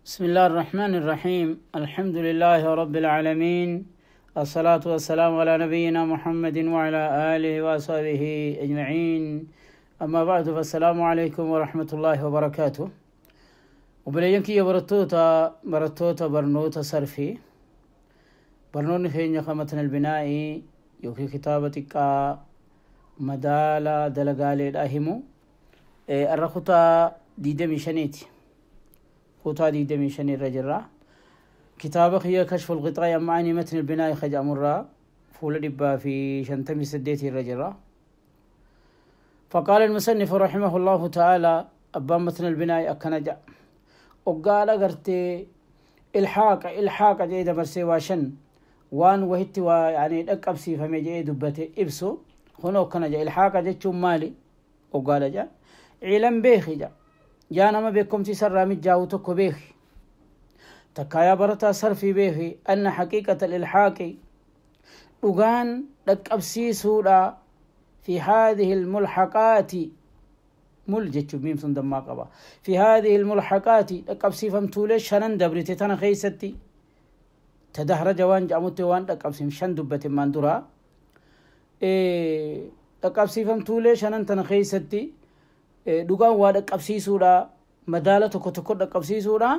بسم الله الرحمن الرحيم. الحمد لله رب العالمين، الصلاة والسلام على نبينا محمد وعلى آله وصحبه أجمعين. أما بعد، فالسلام عليكم ورحمة الله وبركاته. Obboleeyyan kiyya barattoota barnoota sarfii, barnoonni keenya kan متن البنائي yookiin kitaaba xiqqaa madaala dalagaaleedha himu irra kutaa 25ti. Kutaa 25 irra jirra. Kitaaba kiyya كشف الغطاء عن معاني متن البناء ka jedhamurraa fuula 158 irra jirra. فقال المصنف رحمه الله تعالى، أبان متن البناء akkana jedha. Oggaadha gartee ilhaaqa ilhaaqa jedhee dabarsee waa shan waan wahitti waa yani dhaqqabsiifame jedhee dubbate ibsu kun akkana jedha. Ilhaaqa jechuun maali oggaadha jedha. اعلم beeki jedha, yaa nama beekumsi isarraa mijjaawu tokko beeki, takkaa yaa barataa sarfii beeki, أن حقيقة الإلحاق dhugaan dhaqqabsiisuudha في هذه الملحقات mul jechuun miim sun dammaa qaba في هذه الملحقات dhaqqabsiifamtuulee shanan dabrite tana keeysatti tadahraja waan jedhamutti waan dhaqqabsiif shan dubbate maan dura dhaqqabsiifamtuulee shanan tana keeysatti dhugaan waa dhaqqabsiisuudha, madaala tokko tokko dhaqqabsiisuudha.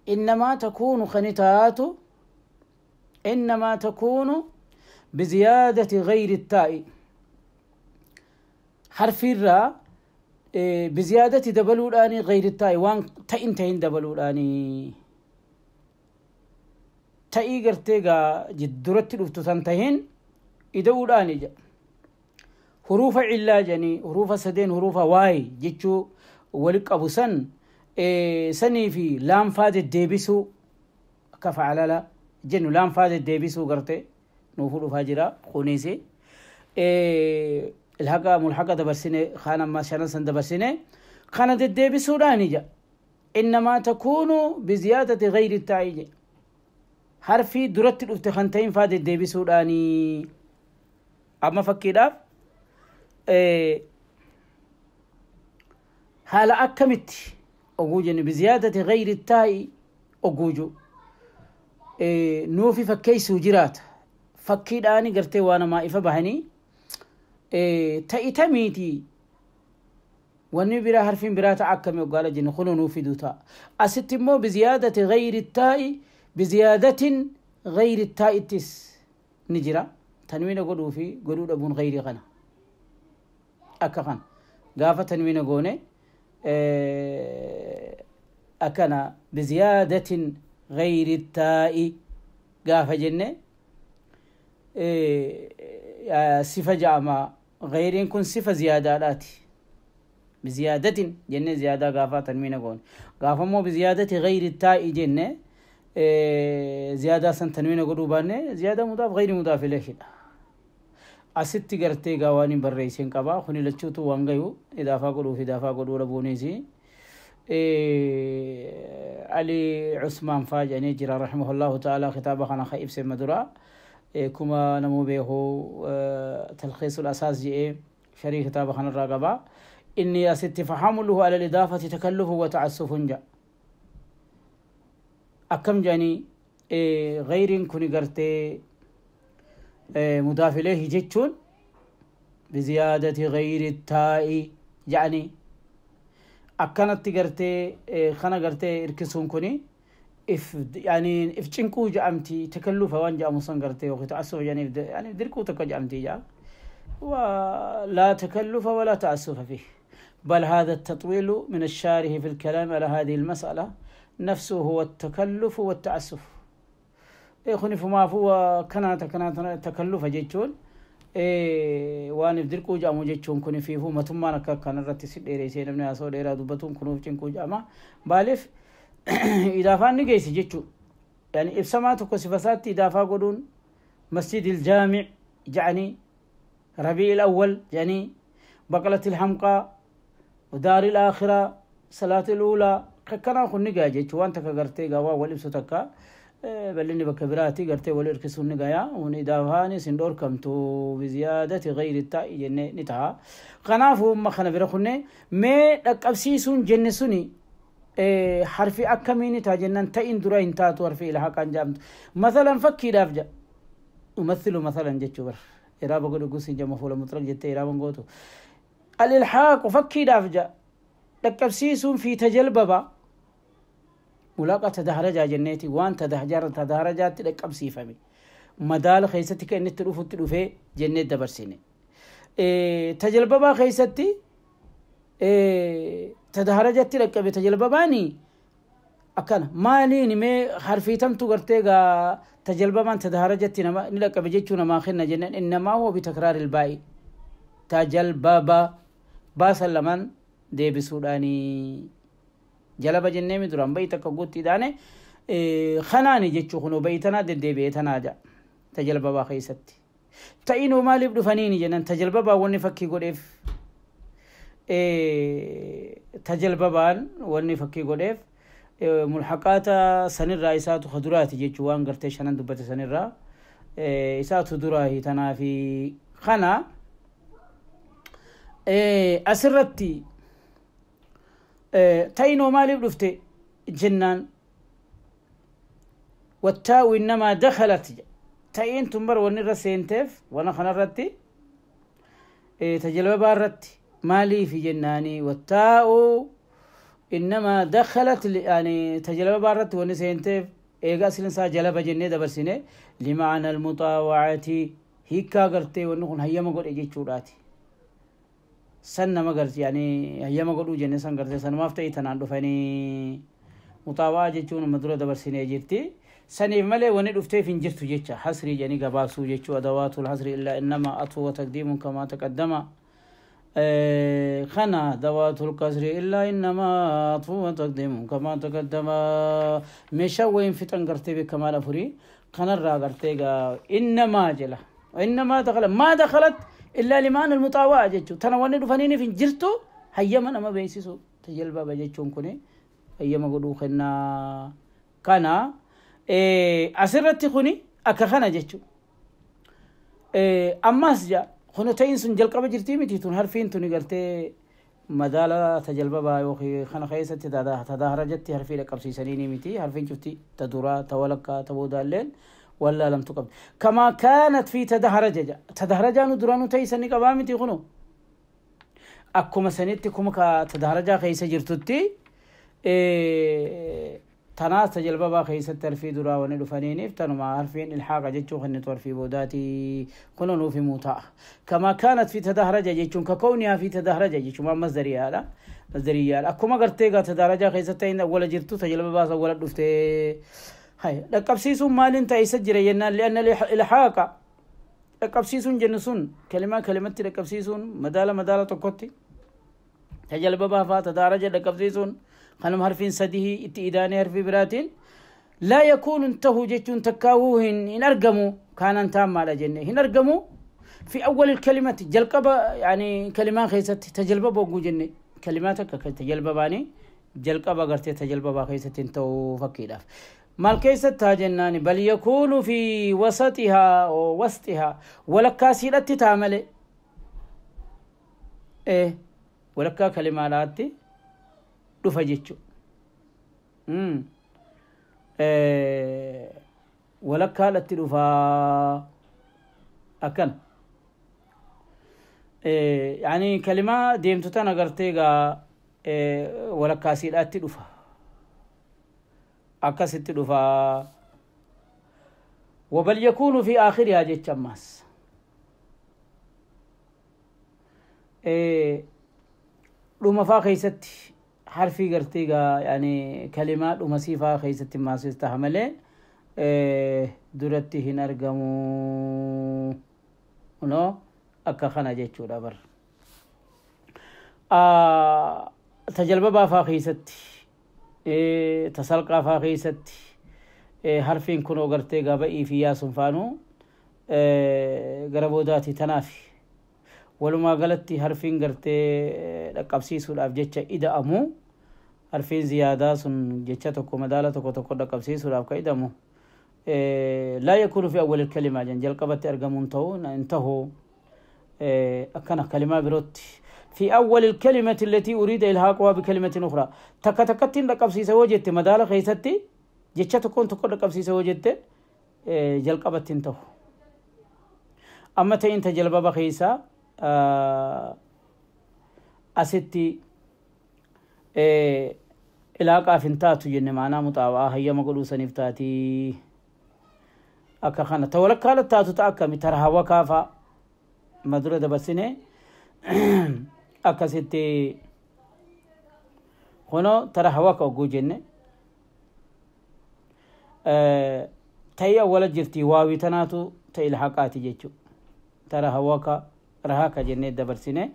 إنما تكون خنتات إنما تكون بزيادة غير التاء حرف الراء بزيادة dabaluudhaani غير التاء waan ta'in tahin dabaluudhaani ta'ii gartee gaa jidduratti dhuftu tan tahin ida'uudhaani jedha. Huruufa cillaa jedhanii huruufa sadeen huruufa waay jechuu wali qabu san sanii fi laanfaa deddeebisuu akka facalala jennu laanfaa deddeebisuu garte nuufu dhufaa jira. Kunis ilhaqa mulhaqa dabarsine kaan amma shanan san dabarsine kana deddeebisuudhaani jedha. إنما تكون بزيادة غير التاء jedha, harfii duratti dhufte kan ta'in faa deddeebisuudhaani. Amma fakkiidhaaf haala akkamitti oguu jennu بزيادة غير التاء oguuju nuufi fakkeeysuu jiraata. Fakkiidhaani gartee waa namaa ifa bahanii ta'itamiiti wanni biraa harfiin biraa ta'a akkami oggaala jennu kunuu nuu fiduu ta'a. Asitti immoo بزيادة غير التاء بزيادة غير التاء ittis ni jira. Tanwiina godhuu fi godhuu dhabuun gayrii kana akka kana gaafa tanwiina goone akkana بزيادة غير التاء gaafa jenne sifa ja'ama. Gayriin kun sifa ziyaadaadhaati. بزيادة jenne ziyaadaa gaafa tanwiina goone, gaafa immoo بزيادة غير التاء jenne ziyaadaa san tanwiina godhuu baanne ziyaada مضاف غير مضاف إليه dha. Asitti gartee gaa waan hin barreessin qaba. Kuni lachuutu waan gayu idaafaa godhuu fi idaafaa godhuu dhabuunis. Ali Usmaan faa jedhanii jira رحمه الله تعالى kitaaba kana ka ibse madura kuma namuu beeku تلخيص الأساس jedhee sharii kitaaba kanarraa qaba. Inni asitti فحمله على الإضافة تكلف وتعسف ja. Akkam jedhanii gayriin kuni gartee مضاف إليه jechuun بزيادة غير التاء jedhanii akkanatti gartee kana gartee hirkisuun kuni if yani if cinquu jedhamti, takallufa waan jedhamu san gartee yookiin ta'assufa jedhanii yani dirquu tokko jedhamti jedha. ولا تكلف ولا تعسف فيه، بل هذا التطويل من الشارح في الكلام على هذه المسألة نفسه هو التكلف والتعسف. إخوني فما هو كانت كانت تكلف jechuun waan if dirquu jedhamu jechuun kun fiifuu matummaan akka kanarratti si dheereessee namni haasoo dheeraa dubbatuun kunuuf cinquu jedhama. Maaliif idaafaan ni geessi jechuu yani ibsamaa tokko sifa isaatti idaafaa godhuun مسجد الجامع jedhanii ربيع الأول jedhanii بقلة الحمقاء ودار الآخرة صلاة الأولى kakkanaa kun ni gaya jechuu. Waan takka gartee gaawaa wal ibsu takka bal'inni bakka biraatti gartee wal hirkisuun ni gaya. Hun idaafaanis hin dhorkamtu بزيادة غير التاء jenne ni ta'a. Kanaafuu umma kana bira kunne mee dhaqqabsiisuun jenne suni Harfi akkamiin taa jennaan ta'in dura hin taatu harfi ilhaaqaan jedhamtu. Masalan fakkiidhaaf jedha. Umathilu masalan jechuu bar. Iraaba godhu gusin jama fuula mutlaq jettee iraaban gootu. Al-ilhaaqu fakkiidhaaf jedha. Dhaqqabsiisuun fi tajalbaba. Mulaaqa tadaharajaa jenneeti waan tadaharajaatti dhaqqabsiifame. Madaala keessatti kan inni itti dhufutti dhufee jennee dabarsine. Tajalbabaa keessatti tadaharajatti dhaqqabe tajalbabaani akkana maaliin mee harfiitamtu gartee gaa tajalbabaan tadaharajatti nama ni dhaqqabe jechuu namaa kenna jennaan innamaa huwa bitakraaril baa'i tajalbaba baasan lamaan deebisuudhaanii jalaba jennee mi duraan ba'i takka guuttiidhaane kanaani jechuu kunoo ba'i tanaa deddeebi'ee tanaa ja'a tajalbabaa keessatti. Ta'inuu maaliif dhufaniini jennaan tajalbabaa wanni fakkii godheef tajalbabaan wanni fakkii godheef mulhaqaata sanirraa isaatu kaduraati jechuu waan gartee shanan dubbate sanirraa isaatu duraahi tanaafi kana asirratti ta'inoo maaliif dhufte jennaan wattaa'u innamaa dakhalat ta'iin tun bar wanni irra seenteef wana kanarratti tajalbabaa irratti maaliifi jennaani wattaa'u innamaa dakhalat yani tajalbabaa irratti wanni seenteef eega aslin isaa jalaba jennee dabarsine limaana almuxaawacati hiikkaa gartee wanni kun hayyama godhe jechuudhaati. San nama garte yani hayyama godhuu jenne san garte sanumaaf ta'ii tanaan dhufanii muxaawaa jechuun amma dura dabarsinee jirti. Saniif malee wanni dhufteef hin jirtu jecha hasrii jedhanii gabaabsuu jechuu adawaatul hasri illaa innamaa atfu wa taqdiimun kamaa taqaddama. Kana dawaatul kasri illaa innamaa atfu wa taqdiimun kamaa taqaddama. Meeshaa wayin fixan gartee beekamaan afurii kanarraa gartee gaa innamaa jala innamaa dakhala maa dakhalat illaa limaan almuxaawaa jechuu tana wanni dhufaniiniif hin jirtu hayyama nama beeksisu tajalbaba jechuun kuni hayyama godhuu kennaa kana. Asirratti kuni akka kana jechu ammas ja kuno ta'in sun jalqaba jirtii miti tun harfiin tuni gartee madaala tajalbabaa yookiin kana keessatti tadaharajatti harfii dhaqqabsiisanii miti harfiin cufti ta duraa ta walakkaa ta boodaalleen wallaalamtu qabdi. Kamaa kaanat fi tadaharaja ja tadaharajaanu duraanuu ta'isanii qabaa miti kuno akkuma sanitti kuma ka tadaharajaa keessa jirtutti tanaas tajalbabaa keessatti harfii duraa wanni dhufaniiniif tanuma harfiin ilhaaqa jechuu kennitu harfii boodaatii kunoo nuuf himuu ta'a. Kamaa kaanat fi tadaharaja jechuun ka kawnihaa fi tadaharaja jechuun waan masdariyaadha. Masdariyyaadha. Akkuma gartee gaa tadaharajaa keessatti ta'in awwala jirtu tajalbabaas awwala dhuftee. Hay dhaqqabsiisuun maaliin ta'e isa jira jennaan li'anna ilhaaqa dhaqqabsiisuun jennu sun kalimaa kalimatti dhaqqabsiisuun madaala madaala tokkotti tajalbabaa faa tadaharaja dhaqqabsiisuun kanuma harfiin sadii itti idaanee harfii biraatiin laa yakuunu tahu jechuun takkaawuu hin argamu kaanaan taammaadha jenne hin argamu fi awwali kalimati jalqaba yani kalimaa keessatti tajalbaba hogguu jenne kalimaa takka tajalbabaanii jalqaba gartee tajalbabaa keessatti hin ta'uu fakkiidhaaf. Maal keessatti taa jennaani bal yakuunu fi wasatihaa oo wasxihaa walakkaa siidhatti taa malee walakkaa kalimaadhaatti dhufa jechu. Walakkaadhatti dhufaa akkana. Yani kalimaa deemtu tana gartee gaa walakkaa siidhaatti dhufa. Akkasitti dhufaa. Wabal yakuunu fi aakhirihaa jecha ammaas. Dhuma faa keessatti harfii gartee gaa yani kalimaa dhuma siifaa keessatti maasis taha malee duratti hin argamu no akka kana jechuudha bar. Tajalbabaa faa keessatti tasalqaa faa keessatti harfiin kunoo gartee gaa ba'ii fi yaasun faanuu gara boodaati tanaafi. Walumaa galatti harfiin gartee dhaqqabsiisuudhaaf jecha ida'amu harfiin ziyaadaa sun jecha tokko madaala tokko tokko dhaqqabsiisuudhaaf ka ida'amu laa yakuunu fi awwali kalimaa jen jalqabatti argamuun ta'u hin tahu akkana kalimaa birootti في أول الكلمة التي أريد إلحاقها بكلمة أخرى. تكا تكتين رقبسيسة وجدت مدالة خيستي جتشا تكون تكون رقبسيسة وجدت جلقبتين تو. أما تين تجلبة خيسة أستي إلحاقها فنتاتو جن معنا مطاوعة هي مقولو سنفتاتي أكا خانا تولك تاتو تأكا مترها وكافا مدرة بسنة akkasitti kunoo tara hawaka ogguu jenne ta'ii awwala jirti waawii tanaatu ta ilhaqaati jechu tara hawaka rahaka jennee dabarsine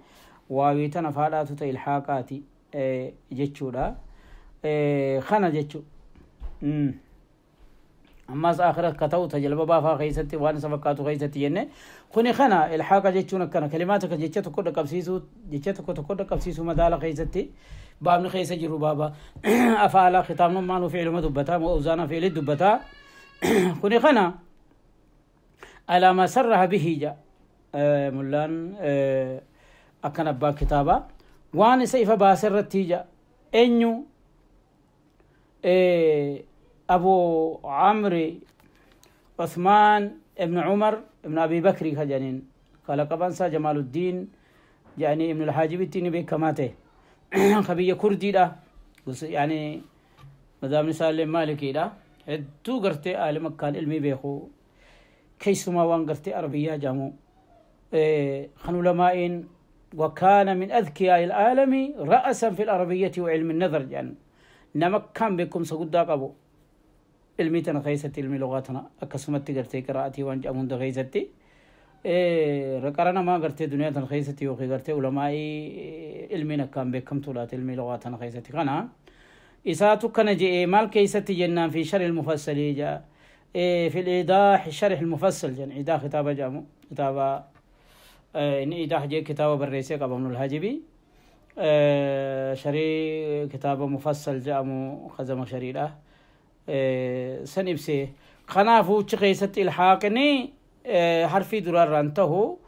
waawii tana faadhaatu ta ilhaqaati jechuudha kana jechu ammas akhirat ka ta'u ta jalba baafaa keessatti waan isa fakkaatu keessatti jenne kuni kana ilhaaqa jechuun akkana kalimaata ka jecha tokko dhaqqabsiisuu jecha tokko tokko dhaqqabsiisuu madaala keessatti baabni keessa jiru baaba afaala kitaabnummaan fi'iluma dubbataa awzaana fi'ili dubbataa kuni kana alaa maa sarraha bihi ja mullaan akkana abbaa kitaabaa waan isa ifa baase irratti ja eenyu أبو عمرو عثمان ابن عمر ابن أبي بكر كجنين قال قبانسا جمال الدين يعني ابن الحاجب التيني بكماته خبية كردي ده يعني مدام نسال مالكي ده هدو قرتي آل مكان علمي بيخو كيسما وان قرتي عربية جامو خنو لمائن وكان من أذكياء العالم رأسا في العربية وعلم النظر يعني نمكان بكم سقودا قبو علمي تنا خيستي علمي لغاتنا أكسمت قرتي قراءتي وان جامون دغيستي رقرنا ما قرتي دنيا تنا خيستي وخي قرتي علمائي علمي نكام بكم طولات علمي لغاتنا خيستي خنا إساتو كان جي مال كيستي جنان في شرح المفصل جاء في الإيضاح شرح المفصل جن إيضاح كتابة جامو كتابة إن إيضاح جي كتابة بالرئيسية قبل الهاجبي شري كتابة مفصل جامو خزم شريرة سنبسي خنافو تشخيصت الحاقني حرفي درار رانته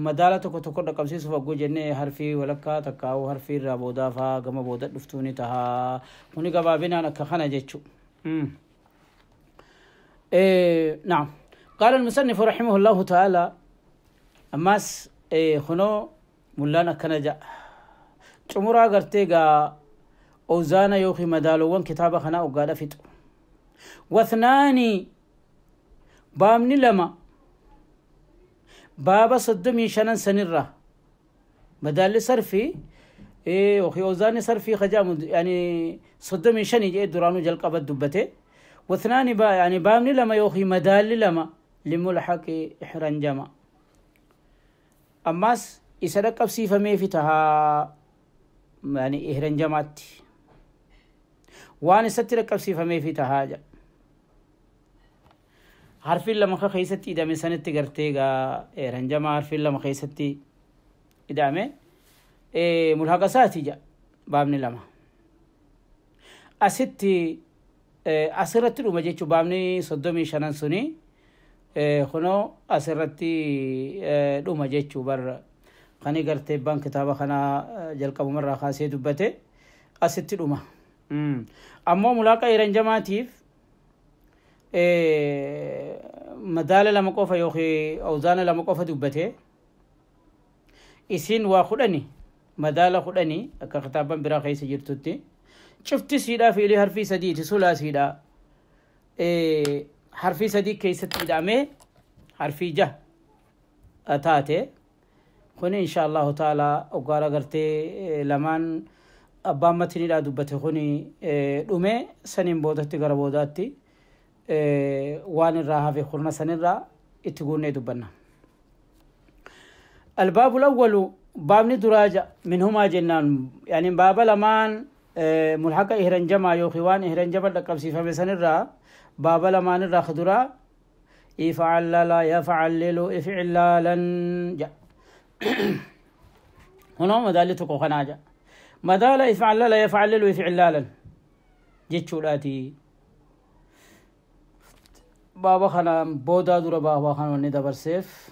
مدالة تكو رقم سوف أقول جنة حرفي ولكا تكاو حرفي رابودا فا غما بودا دفتوني تها هوني قبابنا نكخنا جيتشو. نعم. قال المصنف رحمه الله تعالى أماس خنو ملانا كنجا cumuraa gartee gaa awzaana yookiin madaalowwan kitaaba kanaa oggaadha fixu. Wathnaani baabni lama baaba 35 sanirra madaalli sarfii yookiin awzaanni sarfii kajaamu yani 35 jedhee duraanuu jalqaba dubbate. Wathnaani yani baabni lama yookiin madaalli lama limulhaqi ihranjama ammas isa dhaqqabsiifameefi tahaa يعني إهرنجمات وان ستر كبسي فمي في تهاجا حرف لما خيستي إذا من سنة تقرتيغا إهرنجما حرف لما خيستي إذا ما ملحقساتي جا بابني لما أستي أسرت لما جيتشو بابني صدومي شنان سني خنو أسرتي لما جيتشو بر خني قرتي بان كتابة خنا جلقب مرة خاصية دبته أستي لما أما ملاقة إيرنجماتيف مدالة لما قوفة يوخي أوزان لما قوفة دبته إسين واخدني مدالة خدني كخطابا برا خيس جرتتي شفت سيدا في لي حرفي سدي سولا سيدا حرفي سدي كيست إدامه حرفي جه أتاته خني إن شاء الله تعالى أقارا قرتي لمان أبامتني لا دبته خني دومه سنين بودتي غربوداتي وان الراها في خرنا سنين را اتقوني دبنا. الباب الأول باب دراجة منهما جنان يعني باب لمان ملحق إهرنجما يوخيوان إهرنجما لقب سيفا بسن الرا باب لمان الرا خدرا إفعل لا يفعل إفعلالا جا هنا مدالة تقوخنا مدالة إفعل لا يفعل إفعلالا جتشولاتي بابا خنا بودا دور بابا خنا وندا برسيف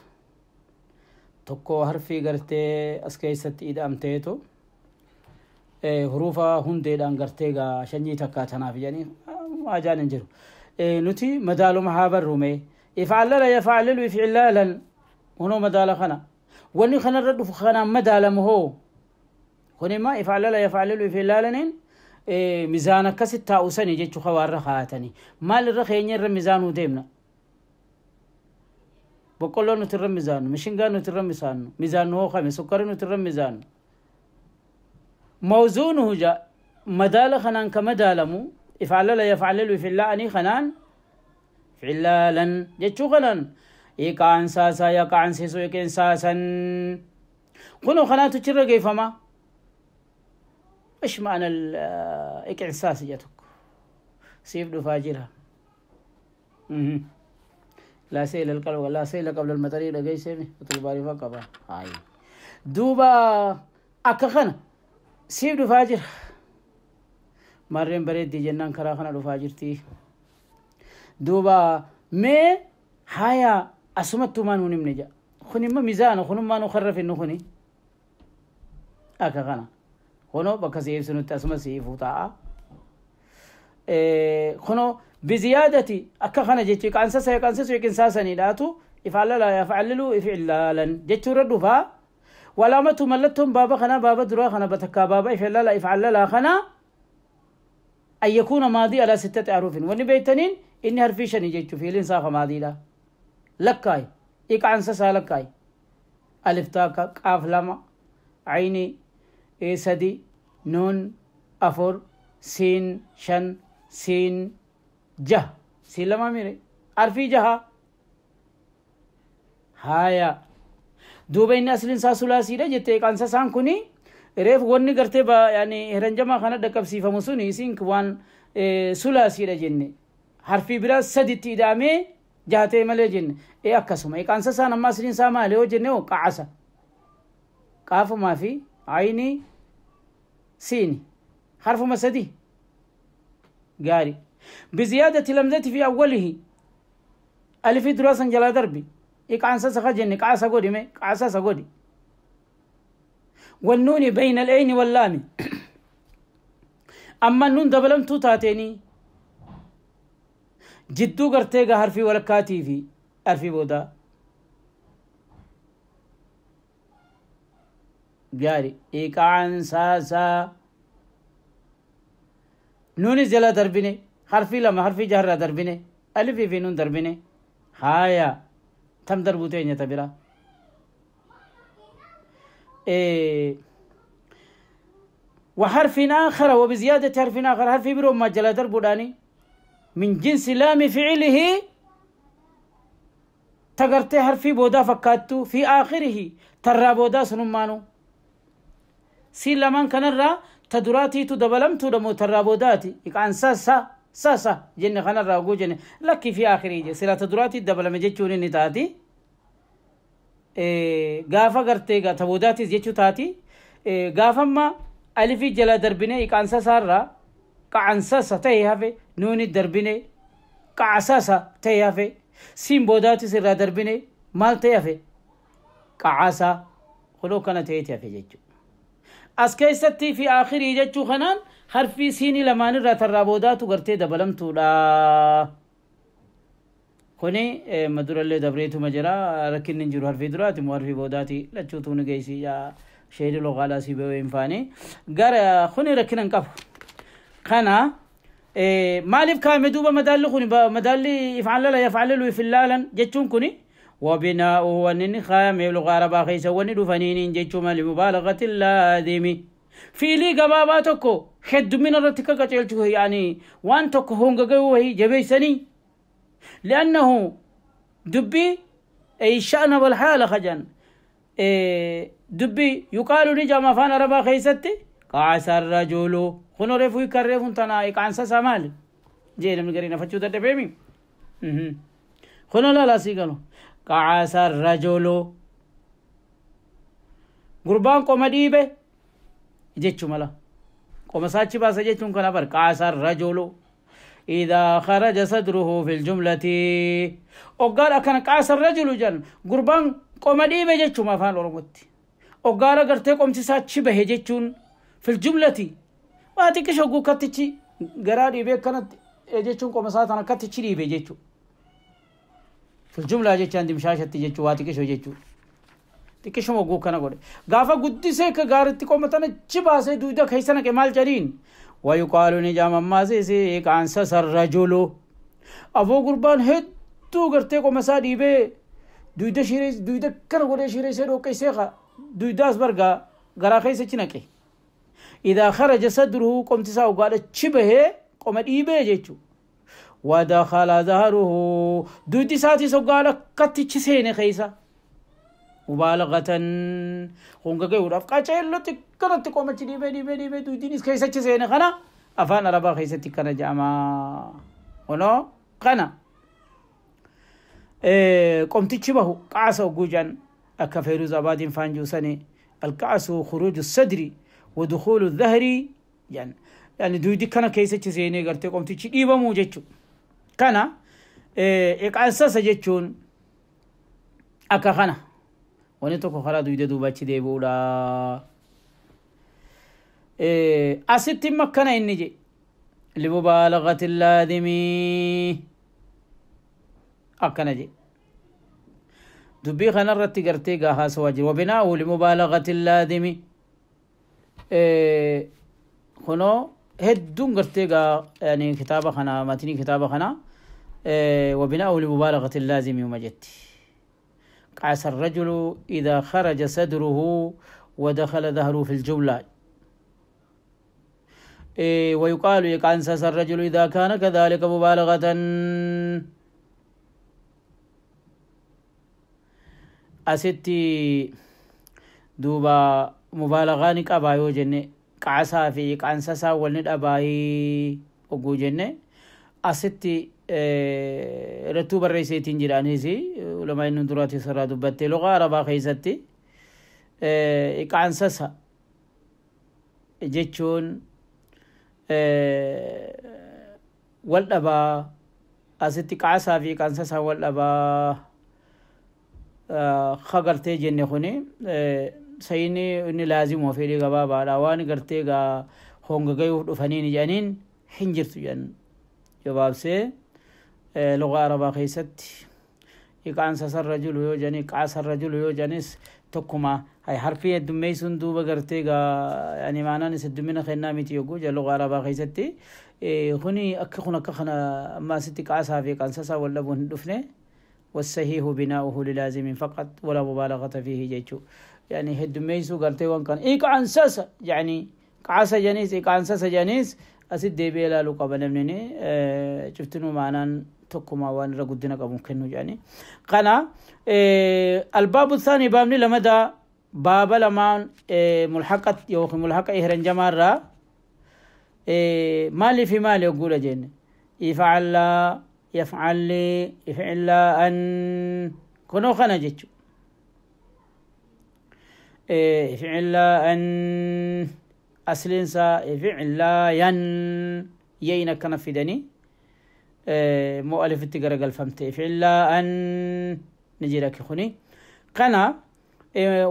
Tokko harfii gartee as keessatti ida'amteetu hurufa hundeedhaan gartee gaa shanyii takkaa tanaaf jedhanii ajaan hin jiru. Nuti madaaluma haa barrume ifcallala yafcalilu ifcilaalan hunoo madaala kana wanni kanarra dhufu kanaan madaalamu hoo kunimma ifcallala yafcalilu ifcilaalaniin mizaana akkasit taa'u sani jechuu kawaarra kaa'atanii maal irra keenya irra mizaanuu deemna. Boqqolloo nuti irra mizaannu, mishingaa nuti irra mizaannu, mizaannu hoo kame sukkarii nuti irra mizaannu. Mawzuunuhu ja madaala kanaan ka madaalamu ifcallala yafcalilu ifcillaa'anii kanaan ifcillaalan jechuu kanaan iqaansaasaa yaqaansiisu iqinsaasan kunoo kanaatu chirra geeffama. إيش معنى الإقعساس جاتك سيف دفاجرها لا سيل القلب ولا سيل قبل المطري لقي سيمي وتباري فقبا هاي دوبا أكخنا سيف دفاجر مرين بريد دي جنان كراخنا دفاجرتي دوبا مي هايا أسمت ما نونم نجا خني ما ميزان خنو ما نخرف إنه خني أكخنا خنو بكسيف سنوت أسمى سيف وطاعة خنو بزيادة أكخنا جتي كأنسس يكأنسس يكنساسني لاتو يفعل لا يفعللو يفعلالا جتو ردفا ولا ما تملتهم بابا خنا بابا درا خنا بتكا بابا يفعل لا يفعل لا خنا أن يكون ماضي على 6 أحرف وني بيتنين إني حرفيشني جتو في الإنسان ماضي لا لكاي إكأنسس لكاي ألف تاء قاف لام عيني إيه سدي نون أفور سين شن سين جه سين لما ميري عرفي جها هايا دوبا إن أصل إنسان ثلاثي لا جت إنسان سان كوني ريف وني کرتے با يعني هرنجما خانة دكب سيفا مسوني سين كوان ثلاثي لا جنة حرفي برا سدي تيدامي جهته ملي جن إيه أكسوم إيه إنسان سان أما أصل إنسان ما له جنة وقعسا قاف ما في عيني سيني حرف مسدي قاري بزيادة لمزة في أوله ألف دراسا جلا دربي إقعان سخجن إقعان سقودي مي إقعان سقودي والنون بين العين واللام أما النون دبلم تو تاتيني جدو قرتيغا حرفي ولكاتي في حرفي بودا قاري إقعان ساسا نون جلا دربني حرفي لما حرفي جهر دربني ألف في نون دربني هايا تم دربوتين يتبرا إيه وحرف آخر وبزيادة حرف آخر حرف برو ما جلا دربوداني من جنس لام فعله تقرتي حرفي بودا فكاتو في آخره ترى بودا سنمانو سين لمن كنرى تدراتي تدبلمتو دمو ترى بوداتي إقعان ساسا ساسا جن خنرى وقو جن لكي في آخره جي سلا تدراتي دبلم جيتشوني نتاتي إيه غافا قرتي غا تبوداتي جيتشو تاتي إيه غافا ما ألفي جلا دربني إقعان ساسا را قعان ساسا تهي نوني دربني قعساسا تهي سين بوداتي سرا دربني مال تهي قعاسا خلو كان تهي جيتشو أسكيستي في آخر جتشو خنان حرفي سيني لمان را ترابوداتو غرتي دبلمتو لا خوني مدور اللي دبريتو مجرا ركن ننجرو حرفي دراتي مو حرفي بوداتي لچوتو نگيسي يا شهر لغالا سي بيو انفاني غر خوني ركن انقف خنا مالف كامي دوبا مدال خوني مدال يفعل لا يفعل له فلالا جتشون كوني وبناؤه ونن خامي لغة عربا خيسا وندفنين جيتشو لمبالغة اللازم في لي قباباتكو خد من الرتكة قتلته يعني وان تكو هونغ وهي جبيسني لأنه دبي أي شأن والحالة خجن دبي يقال نجا فان عربا خيستي قعس الرجل خنو رفو يكرفون تنا إقعنسا سامال جينا من قرينا فتشو تدبيمي خنو لا لا سيقالو قعس الرجل قربان قوم ديبه جيتشو ملا قوم ساتشي باسا جيتشون كنبر قعس الرجل إذا خرج صدره في الجملة وقال أكن قعس الرجل جن قربان Qoma dhiibe jechuun afaan Oromootti. Oggaara gartee qomti isaa achi bahe jechuun fil jumlati waa xiqqisho guukkattichi garaa dhiibee akkanatti jechuun qoma isaa tan akkattichi dhiibe jechuudha. Fil jumlaa jechaan dimshaashatti jechuun waa xiqqisho jechuudha. Xiqqishuma guukkana godhe. Gaafa guddisee akka gaaritti qoma tana achi baasee duuda keessa naqe maal jedhiin? Wayuqaalu ni jaamammaas qaansasa rajulu. Aboo gurbaan hedduu gartee qoma isaa dhiibee duyda shiree duyda kana godhee shireessee dhoqqeessee duydaas bargaa garaa keessa achi naqe. Idaa kharaja sadruhu qomti isaa ugaadha achi bahee qoma dhiibee jechuudha. Wadakhala zaharuhu duydi isaatis ugaadha akkatti achi seene keessa. Mubaalagatan honga gahuudhaaf qaceellotti kanatti qomachi dhiibee dhiibee dhiibee duydiinis keessa achi seene kana afaan arabaa keessatti kana jedhama. Kunoo kana. Qomtichi bahu qaasa hogguu jedhan akka Feeruz Abaadiin faan juusani alqaasu khuruuju sadri wa dukhuulu dhahri jedhan. Yani duydi kana keessachi seenee gartee qomtichi dhiibamuu jechuudha. Kana iqaansasa jechuun akka kana wanni tokko karaa duyda duubachi deebi'uudha. Asitti immoo akkana inni je limubaalagati laadimii akkana je. Dubbii kanarratti gartee gaa haasawaa jiru. Wabinaa'u limubaalagati laadimi kunoo hedduun gartee gaa yani kitaaba kana matinii kitaaba kana wabinaa'u limubaalagati laazimi uma jetti. قعس الرجل إذا خرج صدره ودخل ظهره في الجملة. ويقال يقعنسس الرجل إذا كان كذلك مبالغة. أستي دوبا مبالغة نكابايو جنة قعسا في قعنسسا ولند أباي أقو جنة أستي رتوب الرئيسيتين جرانيسي ولما إنه دراتي سرا دبتي لغة عربا خيستي إقعنسسا جتشون والأبا أستي قعسا في قعنسسا والأبا خغرتي جنة خوني سيني إني لازم وفيري غبابا راواني غرتي غا هونغ غيو دفنين جانين هنجرتو جان جواب سي لغة عربا خيست إقعنسس الرجل يوجني قعس الرجل يوجنس تكما هاي حرفية دميسون دوبا غرتي غا يعني معناه نس الدمينة خينا ميتي يوجو جا لغة عربا خيستي خوني أكخنا كخنا ما ستي قعسها في قعنسسا ولا بون دفنه والصحيح بناؤه للازم فقط ولا مبالغة فيه جيتشو يعني هد ميسو قرتي وان كان إقعنسس يعني قعس جنيس إقعنسس جنيس أسد دي بلا لقب نمني شفتنو معنا تكما وان رقدنا قبل كنو يعني قنا الباب الثاني بابني لمدى باب لما ملحقة يوخ ملحقة إهرن جمارة مالي في مالي يقول جن يفعل يفعل لي يفعل أن كنو خنا جيتشو يفعل أن أسلنسا يفعل ين يينا كان في دني مؤلف التقرق الفمت يفعل أن نجيرك خوني قنا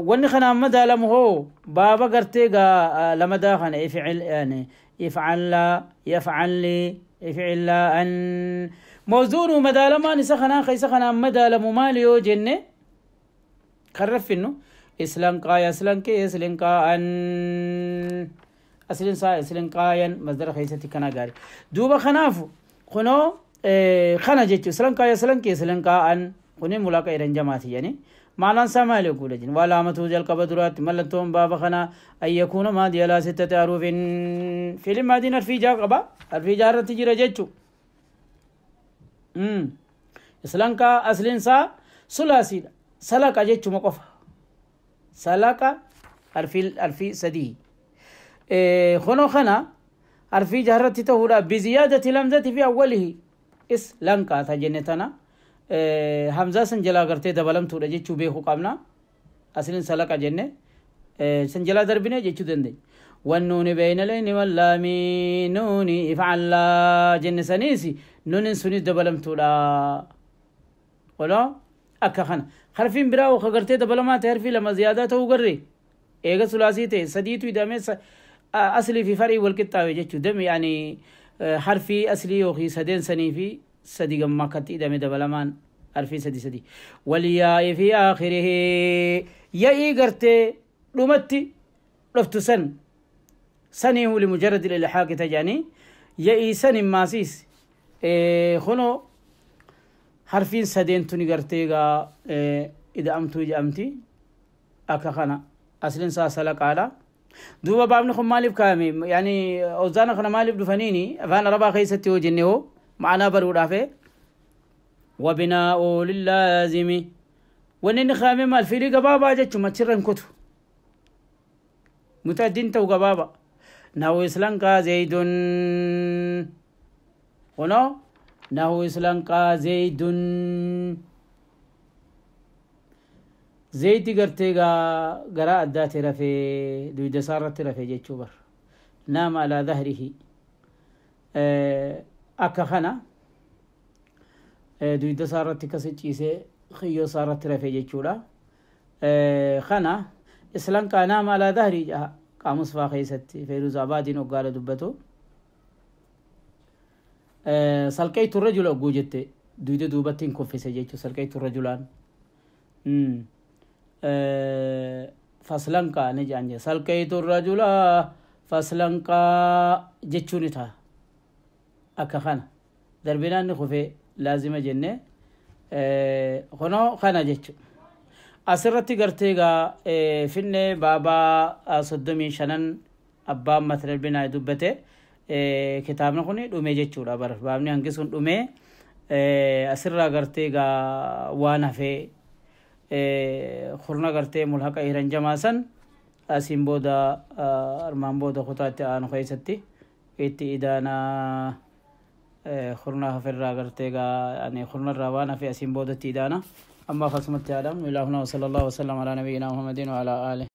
وني خنا مدى لمهو بابا قرتيقا لمدى خنا يفعل يعني يفعل يفعل لي يفعل أن موزون مدى لما نسخنا خيسخنا مدى لمماليو جنة خرف إنه إسلام قايا إسلام كي إسلام قا أن أسلم سا إسلام قايا مصدر خيستي كنا قاري دوبا خنافو خنو خنا جيتو إسلام قايا إسلام كي إسلام قا أن خني ملاقا إيران جماعتي يعني معنى سامالي يقول جن ولا متوجل قبدرات ملتهم بابا خنا أن يكون ما ديالا 6 أروف في المدينة في جاقبا في جارة تجرى جيتو إسلام قا أسلم سا سلاسي سلاكا جيتو مقفا سلاكا أرفي سدي خنو خنا أرفي جهرة تهورا بزيادة لمزة في أوله إس لنكا تجنتنا همزة سنجلا قرتي دبلم تورا جيتشو بيخو قامنا أسلين سلاكا جنة سنجلا دربنا جيتشو دندي والنون بين العين واللام نون افعل جن سنيسي نون سنيس دبلم تورا ولا أكا خنا Harfiin biraa ka gartee dabalamaa ta'e harfii lama ziyaadaa ta'uu garre eega sulaasii ta'e sadiitu ida'amee aslii fi farii wal qixxaawe jechuu dami, yani harfii aslii yookiin sadeen sanii fi sadi gammaa akkatti ida'ame dabalamaan harfii sadi sadi. Waliyaa'i fi aakhirihi, ya'ii gartee dhumatti dhuftu san saniihu limujarradi ilhaaqi tajanii ya'ii san himmaasiis kunoo harfiin sadeen tuni gartee gaa ida'amtuu jedhamti. Akka kana aslin isaa salaqaadha. Duuba baabni kun maaliif kaa'ame? Yani awzaana kana maaliif dhufaniini afaan arabaa keessatti yoo jenne hoo ma'anaa baruudhaafe. Wabinaa'u lillaazimi, wanni inni kaa'ame maal? Fiilii gabaabaa jechuun achirra hin kutu, mutaaddin ta'u gabaaba. Nahu islanqaa zeydun, kunoo nahu islanqaa zeydun, zeyti gartee gaa garaa addaati rafee, duyda isaa irratti rafee jechuu bar, naama alaa dhahrihi. Akka kana duyda isaa irratti kasi ciisee kiyyoo isaa irratti rafee jechuudha. Kana islanqaa naama alaa dhahrii jaha qaamus faa keessatti Feeruz Abaadiin hoggaadha dubbatu. Salqeeytu rajula ogguu jette duyda duubatti hin kuffise jechuu salqeeytu rajulaan. Faslanqaa ni jedhan jedha, salqeeytu rajula faslanqaa jechuu ni ta'a. Akka kana darbinaan ni kufee laazima jenne kunoo kana jechu. Asirratti gartee gaa finne baabaa 35 abbaan mata darbinaa dubbate. Kitaabni kun dhume jechuudha bara baabni hangi sun dhume. Asirraa gartee gaa waan hafee kurna gartee mulhaqa hiranjamaa san asiin booda armaan booda kutaatti aanu keessatti itti idaanaa. Kurna hafirraa gartee gaa ani kurnarraa waan hafe asiin boodatti idaana. Amma akkasumatti yaadamu ilaahuna wa sallallahu wasallam ala nabiyyina Muhammadin wa ala alihi.